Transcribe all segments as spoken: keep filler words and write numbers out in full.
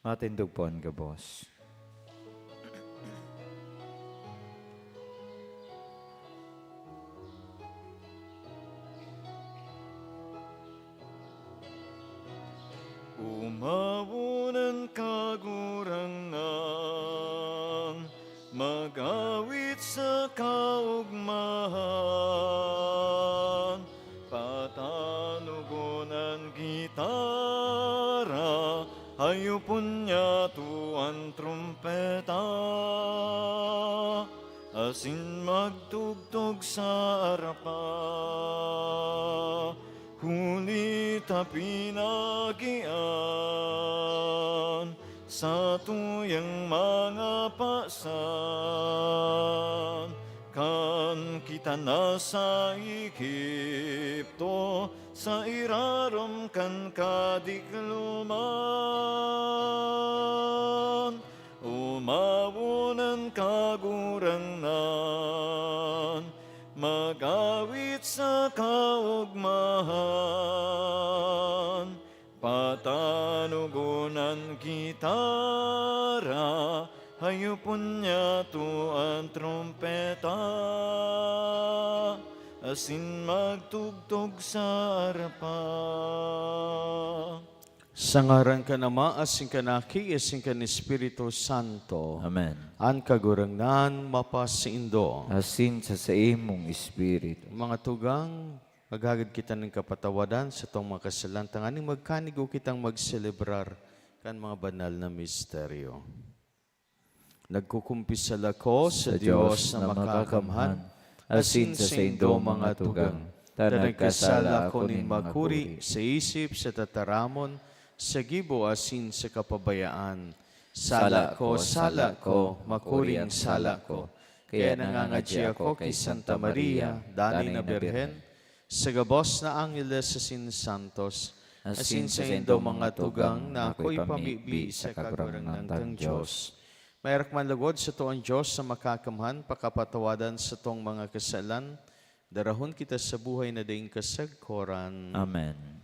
Atin tugpoan gabos. Umawon an Kagurangnan, mag-awit sa kaogmahan, patanogon an gitara, hayopon niyato an trumpeta, asin magtugtog sa arpa. Huli ta pinagian satuyang mga pasan, kan kita nasa Egipto, sa irarom kan kadikloman. Umawon an Kagurangnan, mag-awit sa kaogmahan, patanogon an gitara, hayopon niyato an trumpeta, asin magtugtog sa arpa. Sa ngaran kan Ama, asin kan Aki, asin kan Espiritu Santo. Amen. An Kagurangnan mapasaindo. Asin sa saimong espiritu. Mga tugang, maghagad kita nin kapatawadan sa satong mga kasalan, tanganing magkanigo kitang magselebrar kan mga banal na misteryo. Nagkukumpisal ako sa Dios na makakamhan, asin sa saindo mga tugang, ta nagkasala ako nin makuri sa isip, sa tataramon, sa gibo, asin sa kapabayaan. Sala ko, sala ko, makuring sala ko. Kaya nangangadyi ako kay Santa Maria, danay na Birhen, sa gabos na angeles asin santos, asin saindo mga tugang na ako ipamibi sa Kagurangnan tang Dios. Maherak man logod sato an Dios na makakamhan, pakapatawadan satong mga kasalan, darahon kita sa buhay na daing kasagkoran. Amen.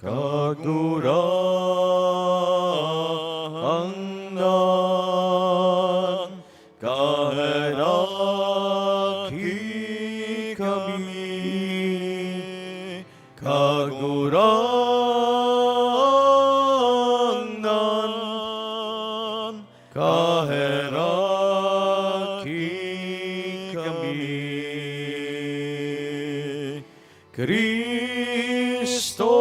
Kagurangnan, kaheraki kami. Kagurangnan, kaheraki kami. Cristo,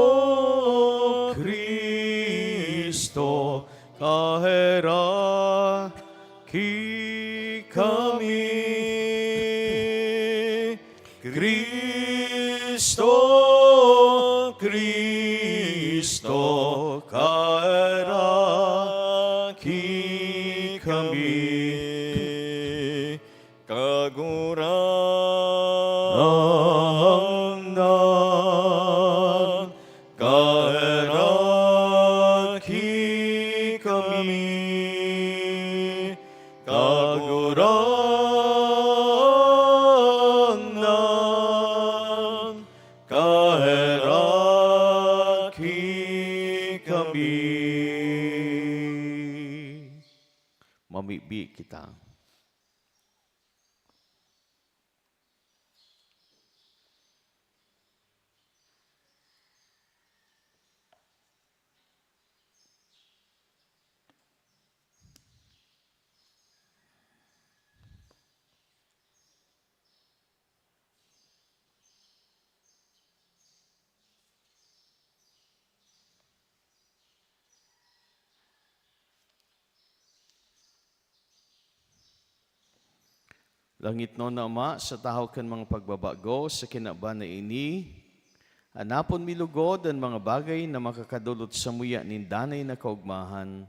Cristo, kaheraki kami. Cristo, Cristo, kaheraki kami. Kagurangnan, kaheraki kami. Kagurangnan, kaheraki kami. Mamibi kita. Langitnon na Ama, sa tahaw kan mga pagbabago sa kinaban na ini, anapon mi lugod an mga bagay na makakadolot samuya nin danay na kaogmahan.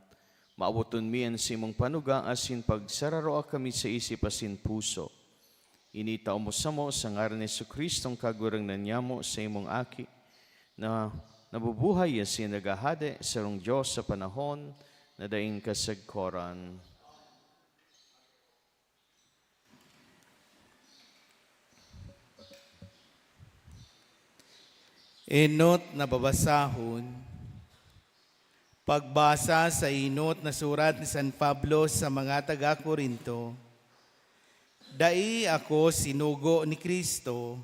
Maaboton mi an saimong panuga asin pagsararoa kami sa isip asin puso. Ini itao mo samo sa ngaran ni Jesu-Cristong Kagurangnan nyamo, saimong Aki, na nabubuhay asin naghahade, sarong Dios sa panahon na daing kasagkoran. Enot na babasahon. Pagbasa sa enot na surat ni San Pablo sa mga taga-Corinto. Dai ako sinugo ni Cristo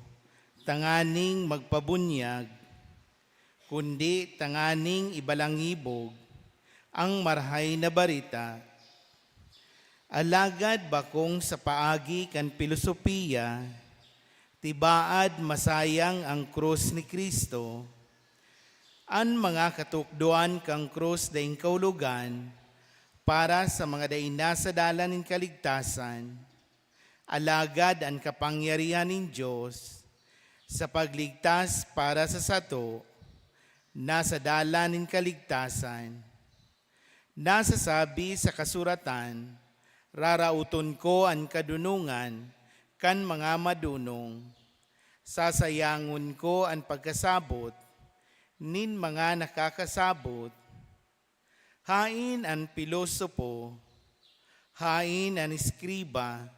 tanganing magpabunyag, kundi tanganing ibalangibog an Marahay na Bareta. Alagad bakong sa paagi kan pilosopiya, tibaad masayang an krus ni Cristo. An mga katukdoan kan krus daing kahulogan para sa mga dai nasa dalan nin kaligtasan, alagad an kapangyarihan nin Dios sa pagligtas para sa sato, nasa dalan nin kaligtasan. Nasasabi sa kasuratan, "Raraoton ko an kadunongan kan mga madonong. Sasayangon ko an pagkasabot nin mga nakakasabot." Haen an pilosopo, haen an eskriba,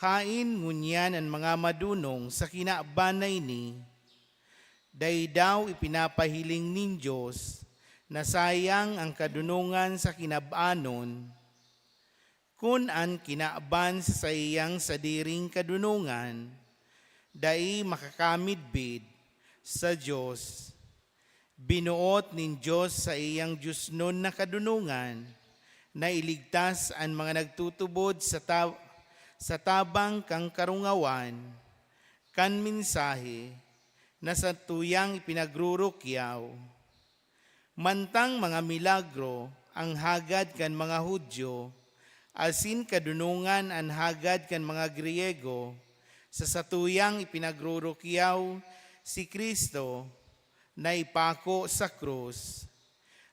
haen ngunyan an mga madonong sa kinaban na ini? Dai daw ipinapahiling nin Dios na sayang an kadonongan sa kinab-anon, kun an kinaban sa saiyang sadiring kadonongan dai makakamidbid sa Dios? Binoot nin Dios saiyang diosnon na kadonongan na iligtas an mga nagtutubod sa ta-, sa tabang kan karungawan kan mensahe na satuyang ipinagrurukyaw. Mantang mga milagro an hagad kan mga Judio, asin kadonongan an hagad kan mga Griyego, sa satuyang ipinagrurukyaw, si Cristo na ipako sa krus,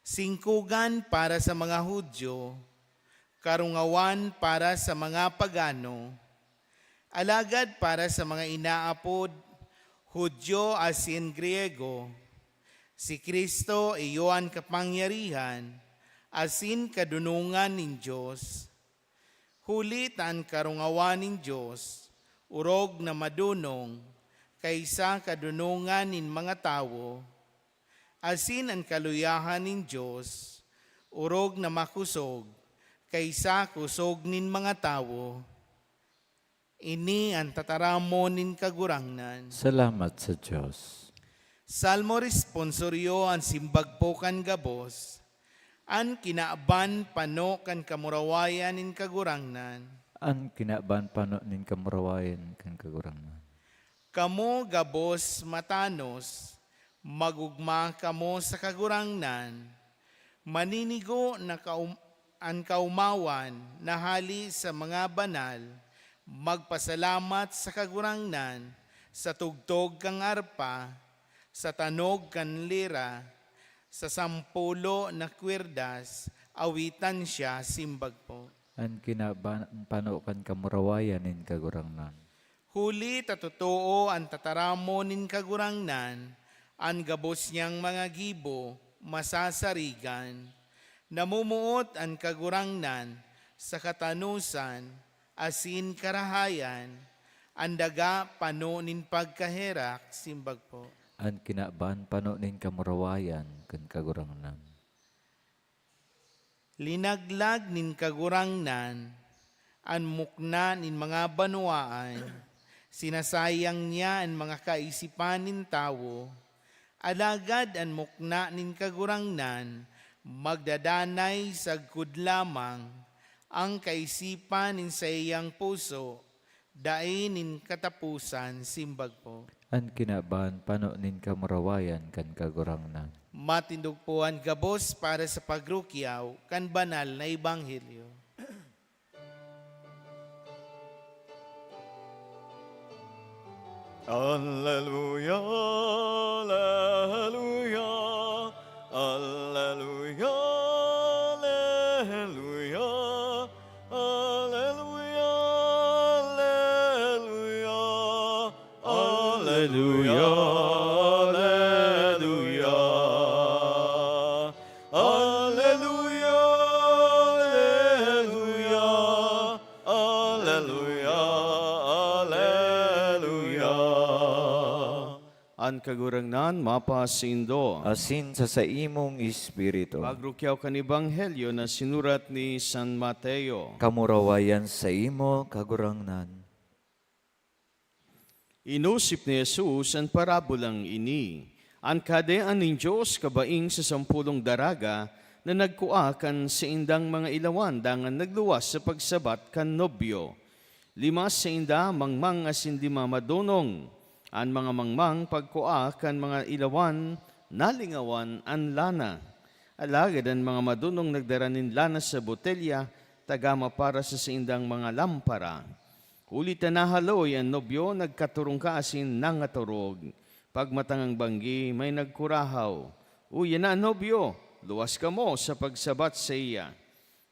singkogan para sa mga Judio, karungawan para sa mga pagano, alagad para sa mga inaapod Judio asin Griyego, si Cristo iyo an kapangyarihan asin kadonongan nin Dios. Huli ta an karungawan nin Dios orog na madonong kaisa kadonongan nin mga tawo, asin an kaluyahan nin Dios orog na makosog kaisa kosog nin mga tawo. Ini an tataramon nin Kagurangnan. Salamat sa Dios. Salmo responsorio. An simbag po kan gabos, an kinaban pano kan kamurawayan nin Kagurangnan. An kinaban pano nin kamurawayan kan Kagurangnan. Kamo gabos matanos, mag-ogma kamo sa Kagurangnan. Maninigo na kaum-, an kaomawan na hale sa mga banal, magpasalamat sa Kagurangnan sa tugtog kan arpa, sa tanog kan lira, sa sampulo na kwerdas, awitan siya, simbag po. An kinaban pano kan kamurawayan nin Kagurangnan. Huli ta totoo an tataramon nin Kagurangnan, an gabos niyang mga gibo masasarigan. Namumuot an Kagurangnan sa katanosan asin karahayan, an daga pano nin pagkaherak, simbag po. An kinaban pano nin kamurawayan kan Kagurangnan. Linaglag nin Kagurangnan an mukna nin mga banwaan, sinasayang niya an mga kaisipan nin tawo. Alagad an mukna nin Kagurangnan magdadanay sagkod lamang, an kaisipan nin saiyang puso dai nin kataposan, simbag po. An kinaban pano nin kamurawayan kan Kagurangnan. Matindog po an gabos para sa pagrukyaw kan banal na ebanghelyo. Alleluia, alleluia, alleluia, alleluia. Alleluia, alleluia, alleluia, alleluia. Alleluia, alleluia, alleluia, alleluia. An Kagurangnan mapasaindo. Asin sa saimong espiritu. Pagrukyaw kan Ebanghelyo na sinurat ni San Mateo. Kamurawayan saimo, Kagurangnan. Inusip ni Jesus an parabolang ini, "An Kahadean nin Dios kabaing sa sampolong daraga na nagkua kan saindang mga ilawan dangan nagluwas sa pagsabat kan nobyo. Lima sainda mangmang asin lima madonong. An mga mangmang pagkua kan mga ilawan, nalingawan an lana. Alagad an mga madonong nagdara nin lana sa botelya, tagama para sa saindang mga lampara. Huli ta nahaloy an nobyo, nagkaturungka asin nangatorog. Pagmatangang banggi, may nagkurahaw, 'Uya na an nobyo! Luwas kamo sa pagsabat saiya!'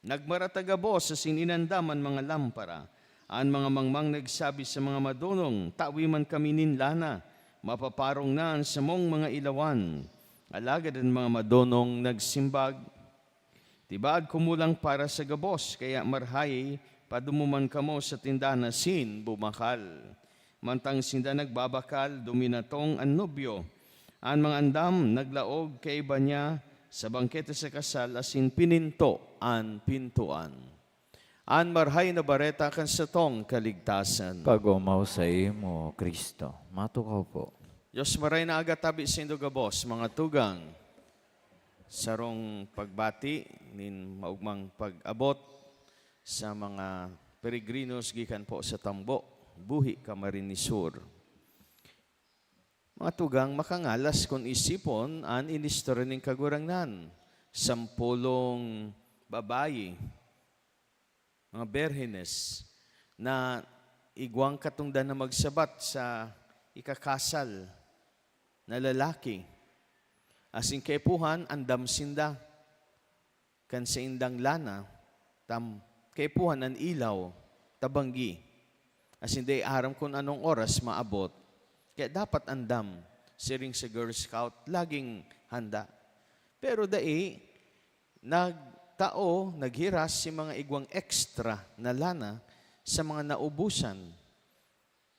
Nagmarata gabos asin inandam an mga lampara. An mga mangmang nagsabi sa mga madonong, 'Tawe man kami nin lana, mapaparong na an samong mga ilawan.' Alagad an mga madonong nagsimbag, 'Tibaad kumulang para sa gabos, kaya marhay padumoman kamo sa tindahan asin bumakal.' Mantang sinda nagbabakal, duminatong an nobyo. An mga andam naglaog kaiba niya sa bangkete sa kasal asin pininto an pintoan. An Marahay na Bareta kan satong kaligtasan. Pag-omaw saimo, Cristo. Matukaw po. Dios maray na aga tabi saindo gabos, mga tugang. Sarong pagbati nin maogmang pag-abot sa mga peregrinos gikan po sa Tambo, Buhi, Camarines Sur. Mga tugang, makangalas kun isipon an inistorya nin Kagurangnan. Sampolong babayi, mga berhenes, na igwang katongdan na magsabat sa ikakasal na lalaki. Asin kaipuhan, andam sinda kan saindang lana, tam-, kaipuhan an ilaw, tabanggi. Asin dai aram kun anong oras maabot. Kaya dapat andam, siring sa Girl Scout, laging handa. Pero dai, nagtao, naghiras si mga igwang extra na lana sa mga naubusan.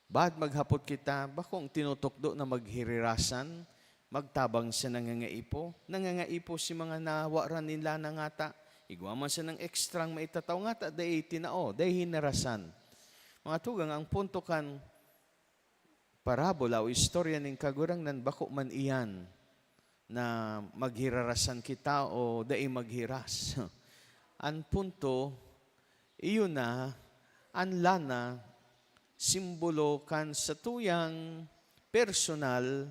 Baad maghapot kita, bakong tinutukdo na maghirirasan, magtabang sa nangangaipo. Nangangaipo si mga nawaran nin lana ngata. Igwa man sanang ekstrang maitataw ngata, dai tinao, dai hinarasan. Mga tugang, ang punto kan parabola o istorya nin Kagurangnan, bako man iyan na maghirarasan kita o dai maghiras. An punto, iyo na, an lana, simbolo kan satuyang personal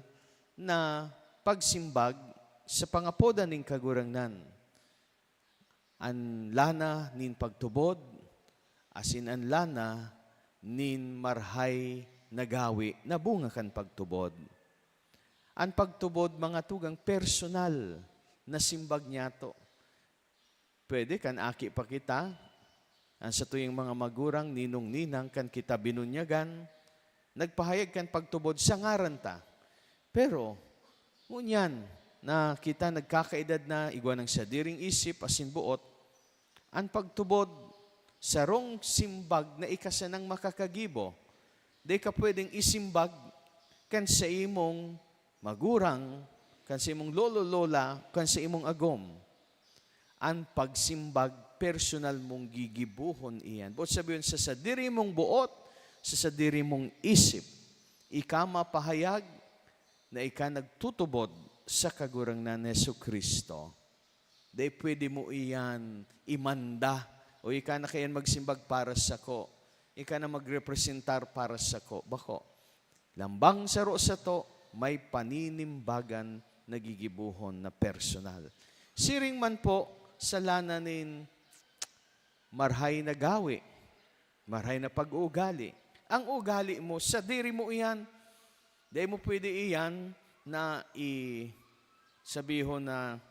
na pagsimbag sa pangapodan nin Kagurangnan. An lana nin pagtubod, asin an lana nin marahay na gawe na bunga kan pagtubod. An pagtubod, mga tugang, personal na simbag niyato. Pwede kan aki pa kita, an satuyang mga magurang, ninong-ninang, kan kita binunyagan, nagpahayag kan pagtubod sa ngaran ta. Pero, ngunyan na kita nagkakaedad na, igwa nang sadiring isip asin boot, an pagtubod, sarong simbag na ika sanang makakagibo. Dai ka pwedeng isimbag kan saimong magurang, kan saimong lolo, lola, kan saimong agom. An pagsimbag, personal mong gigibohon iyan. Boot sabihon, sa sadiri mong boot, sa sadiri mong isip, ika mapahayag na ika nagtutubod sa Kagurangnan Jesu-Cristo. Dai pwede mo iyan imanda, o ika na kaiyan magsimbag para sako, ika na magrepresentar para sako. Bako. Lambang saro sato, may paninimbagan na gigibohon na personal. Siring man po sa lana nin marahay na gawe, marahay na pag-uugali. Ang ugali mo, sadiri mo iyan. Dai mo pwede iyan na i-, sabihon na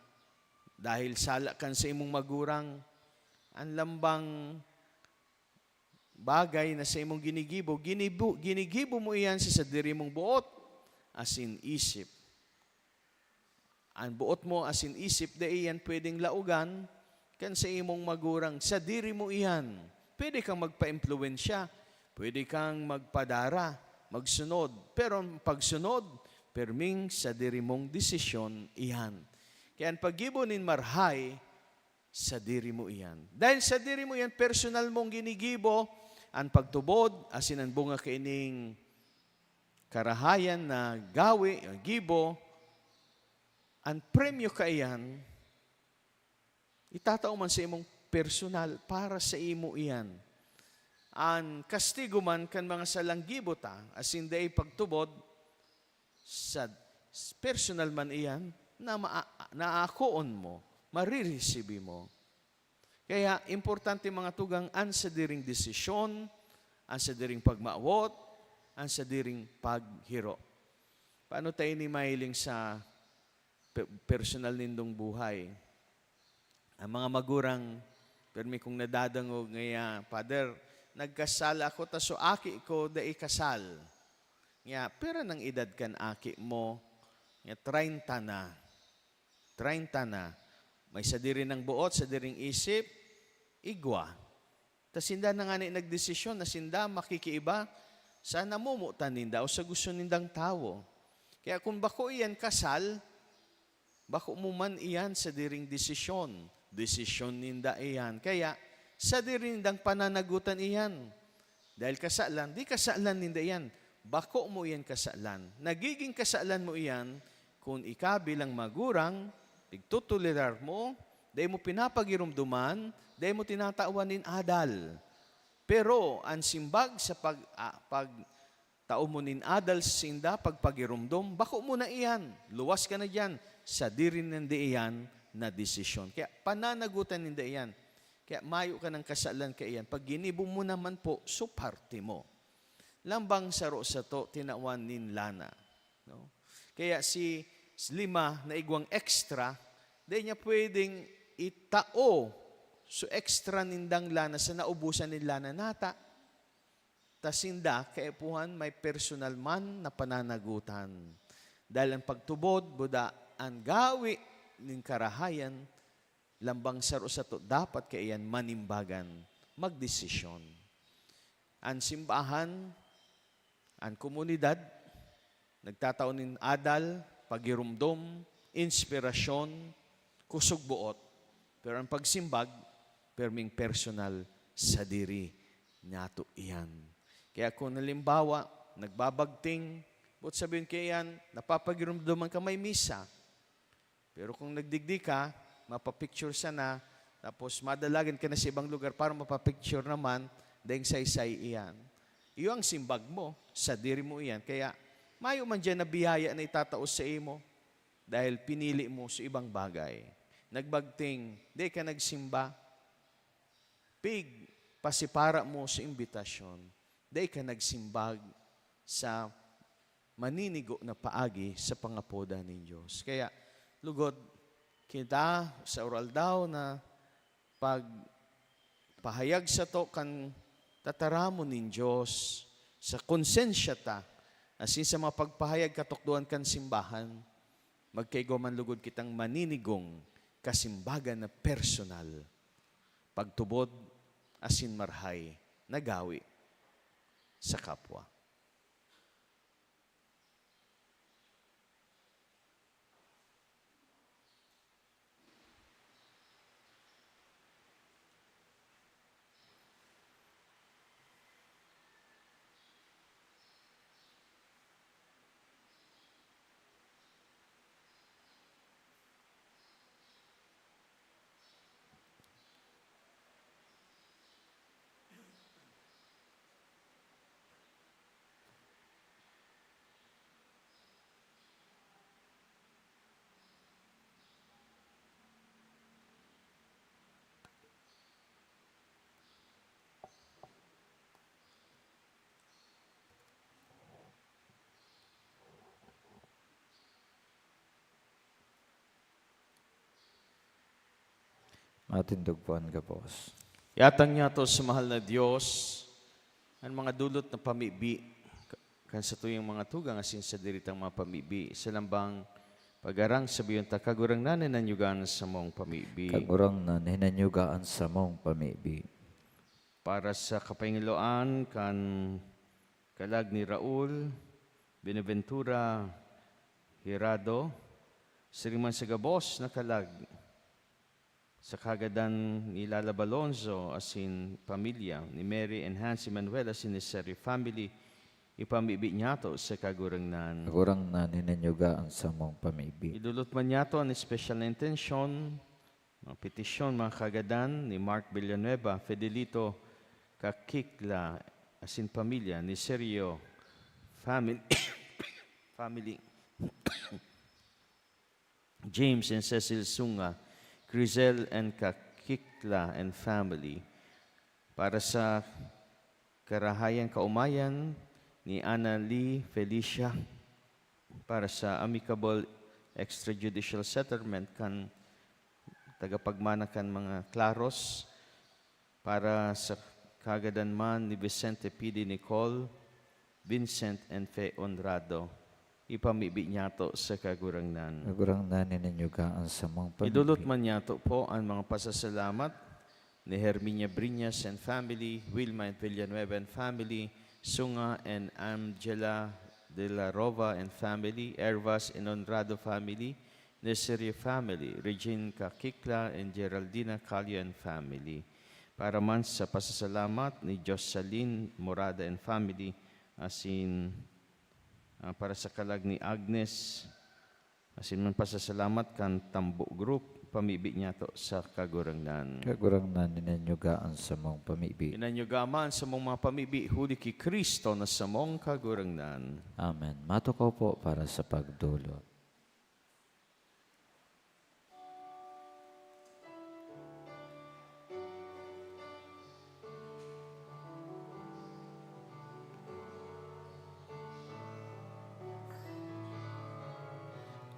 dahil sala kan saimong magurang, an lambang bagay na saimong ginigibo, ginibo, ginigibo mo iyan sa sadiri mong boot asin isip. An boot mo asin isip, dai iyan pwedeng laogan kan saimong magurang. Sadiri mo iyan. Pwede kang magpaimpluwensya, pwede kang magpadara, magsunod. Pero ang pagsunod, Perming sadiri mong desisyon iyan. Kaya an paggibo nin marahay, sadiri mo iyan. Dahil sadiri mo iyan, personal mong ginigibo, an pagtubod, asin an bunga kaining karahayan na gawi, gibo, an premyo kaiyan, itatao man sa imong personal, para sa imo iyan. An kastigo man kan mga salang gibo ta, asin dai pagtubod, sa personal man iyan, na maa-, naakoon mo, mariresibi mo. Kaya, importante, mga tugang, an sadiring desisyon, an sadiring pagmawot, an sadiring paghiro. Paano ta ini mahiling sa pe-, personal nindong buhay? Ang mga magurang, permi kong nadadangog ngaya, "Father, nagkasal ako, ta so aki ko dai kasal." Ngaya, pira nang edad kan aki mo? Ngaya, treinta na. Treinta na. May sadiri nang boot, sadiring isip, igwa. Ta sinda na ngani nagdesisyon na sinda makikiiba sa namomotan ninda o sa gusto nindang tawo. Kaya kun bako iyan kasal, bako mo man iyan sadiring desisyon. Desisyon ninda iyan. Kaya, sadiri nindang pananagutan iyan. Dahil kasalan, di kasalan ninda iyan. Bako mo iyan kasalan. Nagiging kasalan mo iyan kun ika bilang magurang, pigtotolerar mo, dai mo pinapagiromdoman, dai mo tinatawan nin adal. Pero an simbag sa pag-, ah, pagtao mo nin adal sa sinda, pagpagiromdom, bako mo na iyan. Luwas ka na diyan. Sadiri ninda iyan na desisyon. Kaya pananagutan ninda iyan. Kaya mayo ka nang kasalan kaiyan. Pag ginibo mo naman po, so parte mo. Lambang saro sato, tinawan nin lana. No? Kaya si, si lima na igwang extra, dai niya pwedeng itao so extra nindang lana sa naubusan nin lana nata. Ta sinda, kaipuhan, may personal man na pananagutan. Dahil ang pagtubod, buda, an gawi nin karahayan, lambang saro sato dapat kaiyan manimbagan, magdesisyon. An simbahan, an komunidad, nagtatao nin adal, pagiromdom, inspirasyon, kusog boot. Pero an pagsimbag, perming personal, sadiri nato iyan. Kaya kung halimbawa, nagbabagting, boot sabihon kaiyan, napapagiromdoman ka may misa. Pero kung nagdigdi ka, mapapicture sana, tapos madalagan ka na sa ibang lugar para mapapicture naman, daing saysay iyan. Iyo ang simbag mo, sadiri mo iyan. Kaya, mayo man diyan na biyaya na itatao sa imo, dahil pinili mo sa ibang bagay. Nagbagting, di ka nagsimba, pig, pasipara mo sa imbitasyon, dai ka nagsimbag sa maninigo na paagi sa pangapodan nin Dios. Kaya, lugod, kita sa Uraldaw na pagpahayag sato kan tataramon nin Dios sa konsensya ta, asin sa mga pagpahayag katukdoan kan simbahan, magkaigwa man lugod kitang maninigong kasimbagan na personal, pagtubod asin marahay na gawi sa kapwa. Matindog po an gabos. Iatang niyato sa mahal na Dios an mga dulot na pamibi kan satuyang mga tugang asin sa diritang mga pamibi. Sa lambang pagharang, sabihon ta, "Kagurangnan, hinanyuga an samong pamibi." Kagurangnan, hinanyuga an samong pamibi. Para sa kapahingaluan kan kalag ni Raul Benaventura Hirado, siring man sa gabos na kalag, sa kagadan ni Lala Balonzo asin pamilya, ni Mary and Hans Emmanuel asin ni Sergio family, ipamibi niyato sa Kagurangnan. Kagurangnan, hinanyuga an samong pamibi. Idulot man niyato an espesyal na intensyon, mga petisyon, mga kagadan ni Mark Villanueva, Fidelito Kakikla, asin pamilya, ni Sergio family, family. James and Cecil Sunga, Crisel and Kakikla and family. Para sa karahayang kaomayan ni Anna Lee Felicia, para sa amicable extrajudicial settlement kan tagapagmana kan mga Claros, para sa kagadan man ni Vicente P D Nicole, Vincent and Fe Honrado, ipamibi niyato sa Kagurangnan. Kagurangnan, hinanyuga an samong pamibi. Idulot man niyato po an mga pasasalamat ni Herminia Briñas and family, Wilma and Villanueva and family, Sunga and Angela de la Rova and family, Ervas and Honrado family, Nesirio family, Regine Kakikla and Geraldina Calio and family. Para man sa pasasalamat ni Jocelyn Morada and family, asin, ah, para sa kalag ni Agnes, asin man pasasalamat kan Tambo Group, pamibi niyato sa Kagurangnan. Kagurangnan, hinanyuga an samong pamibi. Hinanyuga man samong mga pamibi, huli ki Cristo na samong Kagurangnan. Amen. Matukaw po para sa pagdulot.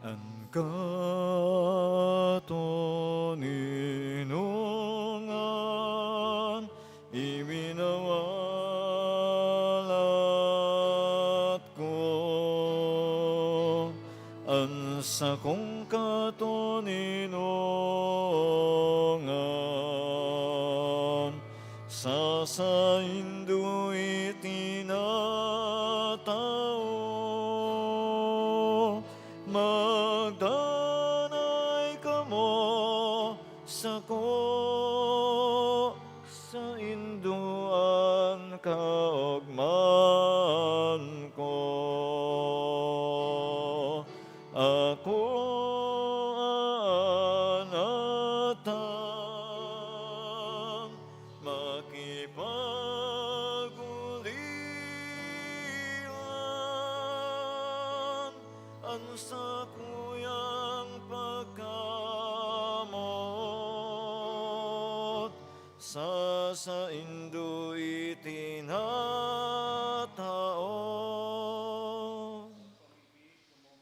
An katoninongan iminawalat ko, an sakong katoninongan sa saindo itinatao. Magdanay kamo sako, saindo an kaogmahan ko. Ako an atang makipag-oliwan, an sakuyang pagkamoot sa saindo itinatao.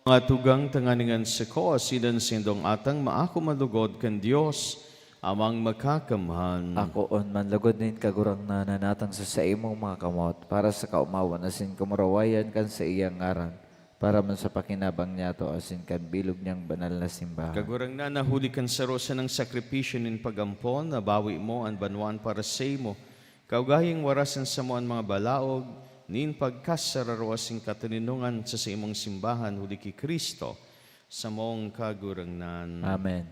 Mga tugang, tanganing an sako asin an saindong atang maako man lugod kan Dios Amang Makakamhan. Akoon man lugod nin Kagurangnan an atang sa saimong mga kamot, para sa kaomawan asin kamurawayan kan saiyang ngaran, para man sa pakinabang niyato asin kan bilog niyang banal na simbahan. Kagurangnan, na huli kan saro sanang sakripisyo nin pag-ampon, nabawi mo an banwaan para saimo, kaugalingong waras an samo an mga balaog nin pagkasararo asin katoninongan sa saimong simbahan, huli ki Cristo, samong Kagurangnan. Amen.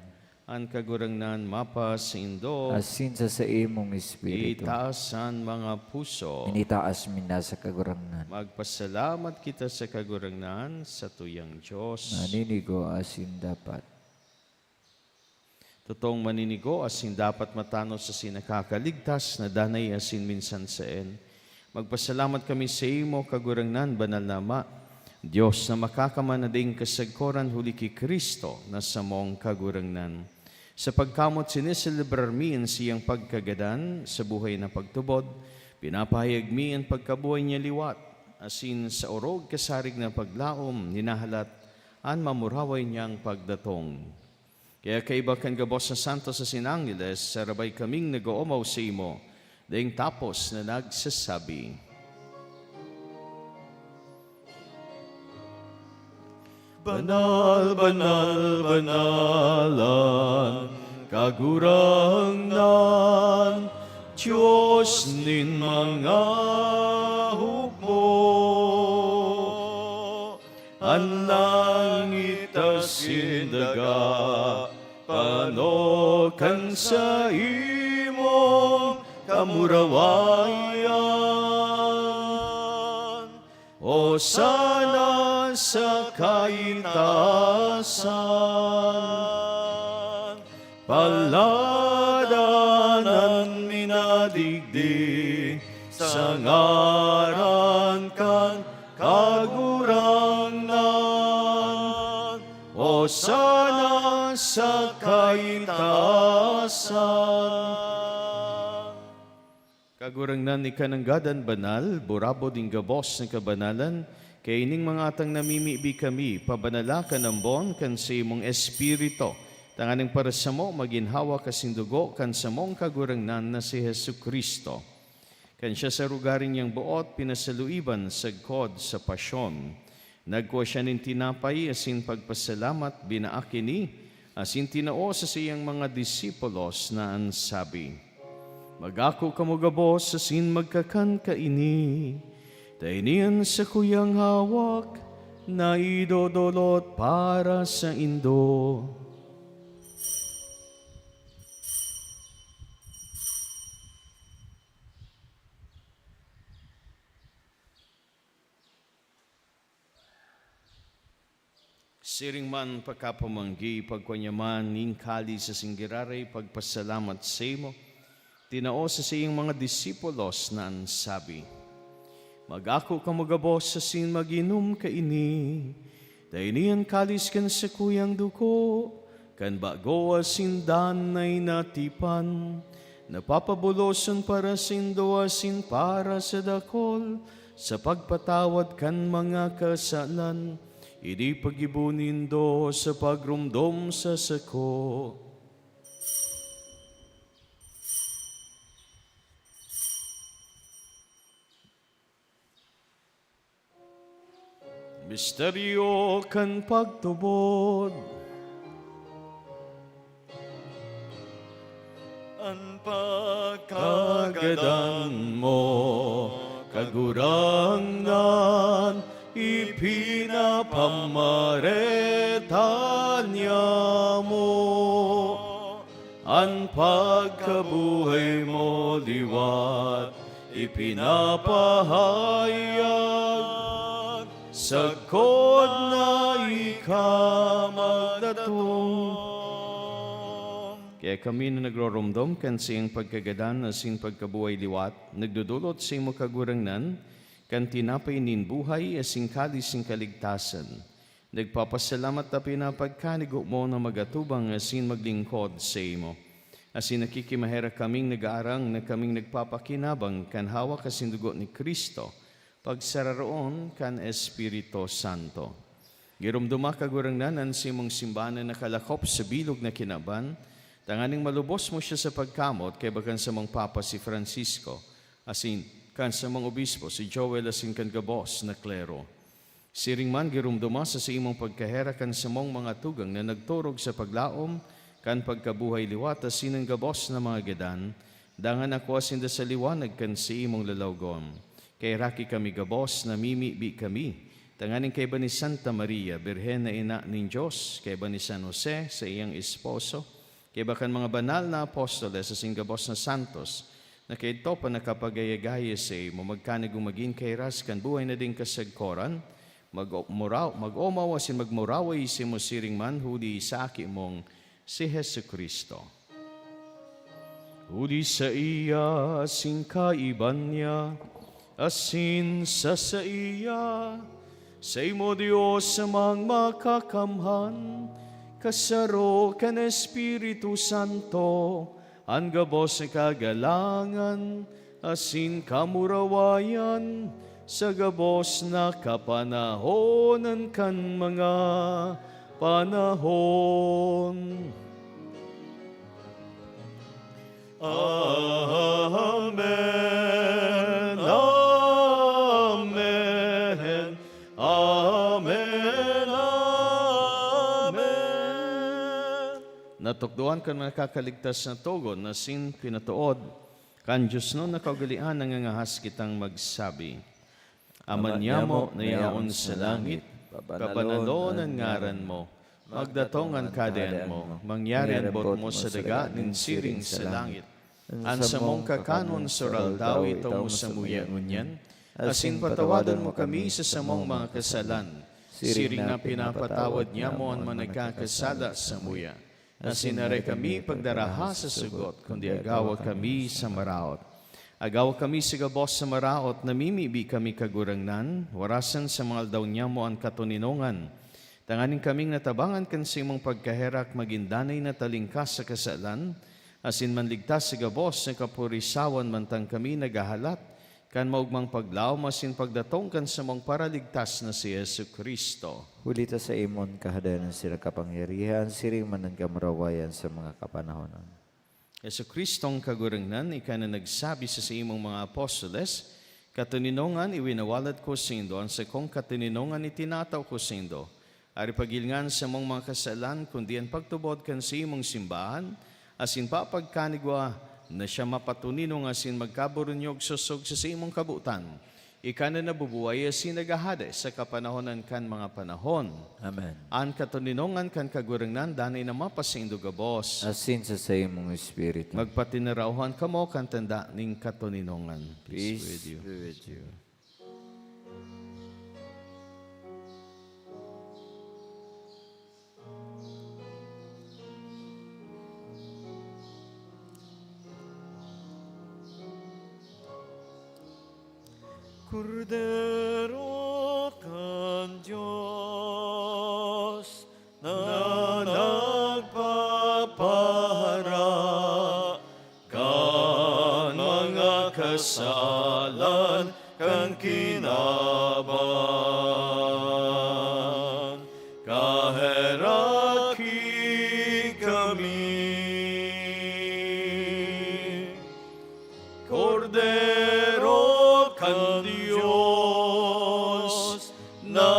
An Kagurangnan mapasaindo. Asin sa saimong espiritu. Itaas an mga puso. Initaas mi na sa Kagurangnan. Magpasalamat kita sa Kagurangnan, satuyang Dios. Maninigo asin dapat. Totoong maninigo asin dapat matanos asin nakakaligtas na danay asin minsan saen. Magpasalamat kami saimo, Kagurangnan, Banal na Ama, Dios na Makakaman na daing kasagkoran, huli ki Cristo na samong Kagurangnan. Sa pagkamot, siniselebrar mi an saiyang pagkagadan sa buhay na pagtubod, pinapahayag mi an pagkabuhay niya liwat, asin sa orog kasarig na paglaom, hinahalat an mamuraway niyang pagdatong. Kaya kaiba kan gabos na santos asin angheles, sarabay kaming nag-oomaw saimo, daing tapos na nagsasabi, "Banal, banal, banal an Kagurangnan, Dios nin mga hukbo." An langit asin daga, pano kan saimong kamurawayan. Hosana sa kaitaasan. Paladan an minadigdi sa ngaran kan Kagurangnan. Hosana sa kaitaasan. Kagurangnan, ika nanggad an banal, burabod nin gabos na kabanalan, kaya ining mga atang namimibi kami, pabanala kan ambon kan saimong Espiritu, tanganing para samo magin hawak asin dugo kan samong Kagurangnan na si Jesu-Cristo. Kan siya sa rugari niyang boot pinasaluiban sagkod sa pasyon, nagkua siya nin tinapay asin pagpasalamat, binaak ini, asin tinao sa saiyang mga disipulos na an sabi, "Mag-ako kamo gabos asin magkakan kaini, ta ini an sakuyang hawak na idodolot para saindo." Siring man pakapamanggi, pagkua niya man nin kalis asin giraray pagpasalamat saimo, tinao sa saiyang mga disipulos na an sabi, "Mag-ako kamo gabos asin mag-inom kaini, ta ini an kalis kan sakuyang dugo kan bago asin danay na tipan, na papabuloson para saindo asin para sa dakul sa pagpatawad kan mga kasalan. Ini paggibo nindo sa pagromdom sa sako." Misteryo kan pagtubod. An pagkagadan mo, Kagurangnan, ipinapamareta niamo. An pagkabuhay mo liwat ipinapahayag, sagkod na ika magdatong. Kaya kami na nagroromdom kan saiyang pagkagadan asin pagkabuhay liwat, nagdodolot saimo, Kagurangnan, kan tinapay nin buhay asin kalis nin kaligtasan. Nagpapasalamat ta pinapagkanigo mo na mag-atubang asin maglingkod saimo. Asin nakikimaherak kaming nag-aarang na kaming nagpapakinabang kan hawak asin dugo ni Cristo, pagsararoon kan Espiritu Santo. Giromdoma, Kagurangnan, an saimong simbahan na nakalakop sa bilog na kinaban, tanganing malubos mo siya sa pagkamot, kaiba kan samong Papa si Francisco, asin kan samong obispo si Joel, asin kan gabos na klero. Siring man, giromdoma sa saimong pagkaherak kan samong mga tugang na nagturog sa paglaom kan pagkabuhay liwat asin an gabos na mga gadan, dangan akua sinda sa liwanag kan saimong lalawgon. Kaheraki kami gabos, namimibi kami, tanganing kaiba ni Santa Maria, Birhen na Ina nin Dios, kaiba ni San Jose, saiyang esposo, kaiba kan mga banal na apostoles asin gabos na santos, na kaidto pa nakapagayagaya saimo, magkanigong magin kairas kan buhay na daing kasagkoran, mag-, muraw-, mag-omaw asin magmuraway saimo siring man huli sa Aki mong si Jesu-Cristo. Huli saiya, asin kaiba niya, asin sa saiya, saimo, Dios Amang Makakamhan, kasaro kan Espiritu Santo, an gabos na kagalangan asin kamurawayan sa gabos na kapanahonan kan mga panahon. Amen. Amen. Amen. Amen. Natukdoan kan nakakaligtas na togon asin pinatood kan diosnon na kaugalean, nangangahas kitang magsabi, Ama niamo na yaon sa langit, Pabanalon an ngaran mo. Magdatong an Kahadean mo. Mangyari an boot mo sa daga nin siring sa langit. An samong kakanon sa aldaw-aldaw itao mo samuya ngunyan, asin patawadon mo kami sa samong mga kasalan, siring na pinapatawad niamo an mga nagkakasala samuya. Asin aray kami pagdaraha sa sugot, kundi agawa kami sa maraot. Agawa kami sa gabos sa maraot, namimibi kami, Kagurangnan, warasan sa mga aldaw niamo an katoninongan. Tanganing kaming natabangan kan saimong pagkaherak, magin danay na talingkas sa kasalan, asin manligtas sa gabos na kapurisawan mantang kami naghahalat kan maogmang paglaom asin pagdatong kan samong Paraligtas na si Jesu-Cristo. Huli ta saimo an kahadean asin an kapangyarihan, siring man an kamurawayan sa mga kapanahonan. Jesu-Cristong Kagurangnan, ika na nagsabi sa saimong mga apostoles, "Katoninongan iwinawalat ko saindo, an sakong katoninongan itinatao ko saindo." Ari, paghilinga an samong mga kasalan, kundi an pagtubod kan saimong simbahan, asin papagkanigwa na siya mapatoninong asin magkaburunyog sosog sa saimong kabotan. Ika na nabubuhay asin naghahade sa kapanahonan kan mga panahon. Amen. An katoninongan kan Kagurangnan danay na mapasaindo gabos. Asin sa saimong espiritu. Magpatinarawan kamo kan tanda nin katoninongan. Peace be with you. Kordero kan Dios na nagpapahara kan mga kasalan kan kinaban, kaheraki kami. Kordero kan Dios na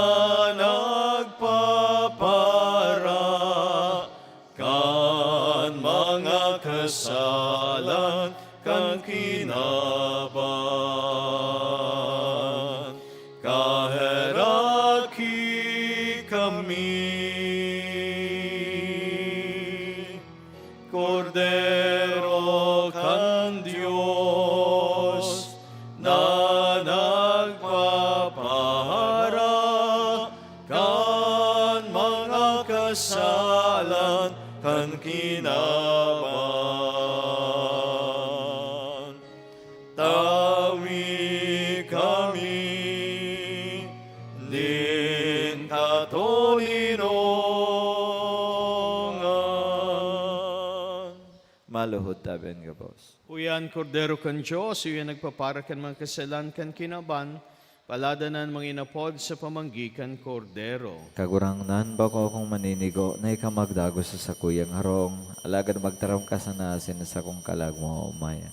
nagpapara kan mga kasalan kan kinaban, kaheraki kami. Kordero kan Dios na nagpapahara kan mga kasalan kan kinaban. Tawi kami nin katoninongan. Maluhod tabi an gabos. Uya an Kordero kan Dios, uya an nagpapara kan mga kasalan kan kinaban, palada na an mga inapod sa pamanggi kan Kordero. Kagurangnan, bako akong maninigo na ika magdagos sa sakuyang harong, alagad magtaram ka sana asin an sakong kalag maoomayan.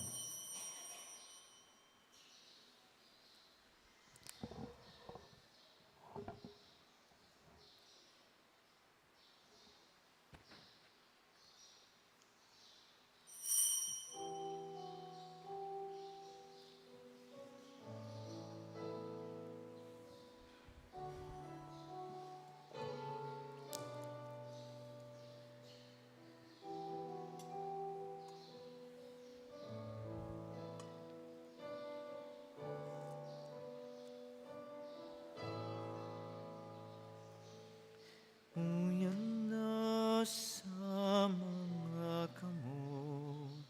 Uyan na sa mga kamot,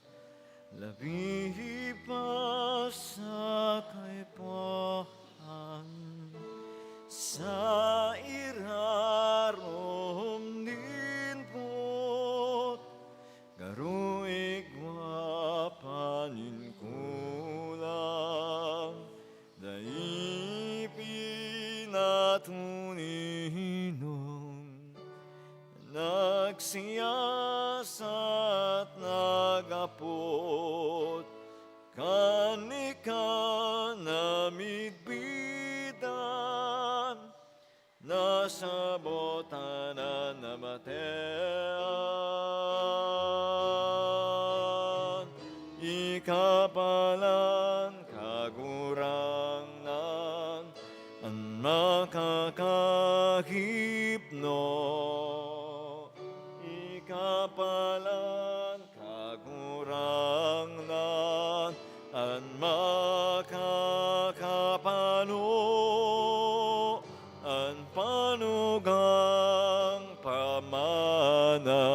labi pa sa kaipuhan, sa irarom nin pot, garo igwa pa nin kulang, dai pinatuninon. Nagsiyasat, nag-apot, kan ika namidbidan, nasabot an namatean. Ika palan, Kagurangnan, an makaka- Hipno, ika palan, Kagurangnan, an makakapano, an panugang pamana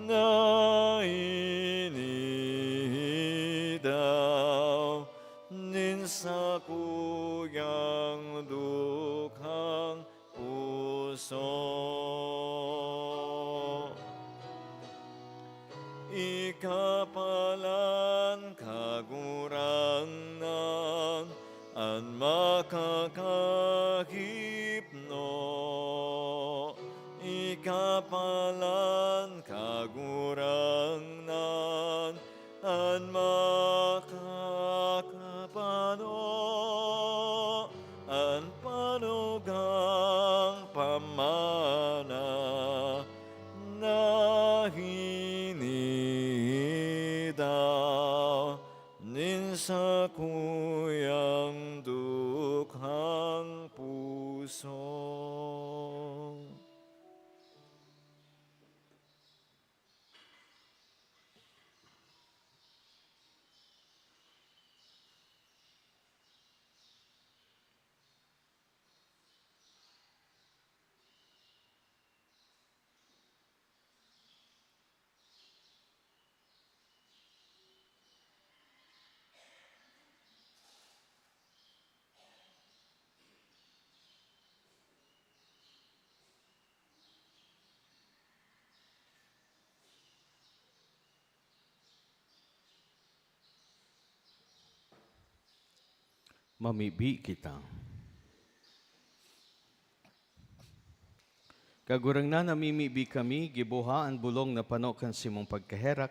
na inidaw nin sakuyang dukhang puso. Ika palan, Kagurangnan, an makakahipno. Ika palan, Kagurangnan, an makakapano, an panugang pamana na hinihidaw nin sakuyang dukhang puso. Mamibi kita. Kagurangnan, namimibi kami, giboha an bulong na pano kan simong pagkaherak,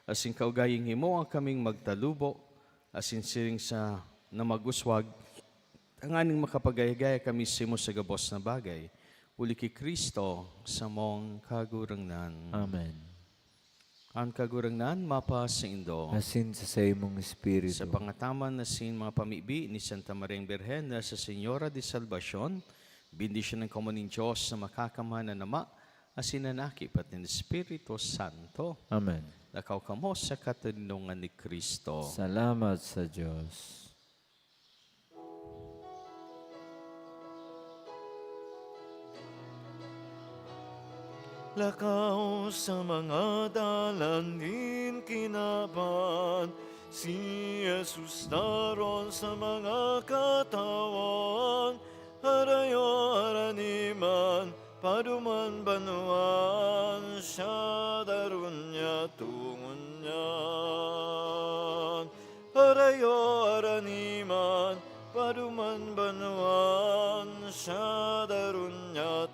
asin kaugaying himoa kaming magtalubo, asin siring sa na mag-uswag, tanganing makapagayagaya kami simo sa gabos na bagay, huli ki Cristo, samong Kagurangnan. Amen. An Kagurangnan mapasaindo. Asin sa saimong espiritu. Sa pangataman na sin mga pamibi ni Santa Mariang Birhen na sa Señora de Salvacion, bendisyonan kamo nin Dios na makakamhan na Ama, asin an Aki, pati an Espiritu Santo. Amen. Lakaw kamo sa katoninongan ni Cristo. Salamat sa Dios. Lakaw sa mga dalan nin kinaban, si Jesus daron sa mga katawan, harayo harani man, paduman banwaan, siya daron niya tungon niyan. Harayo harani man, paduman banwaan, siya daron niya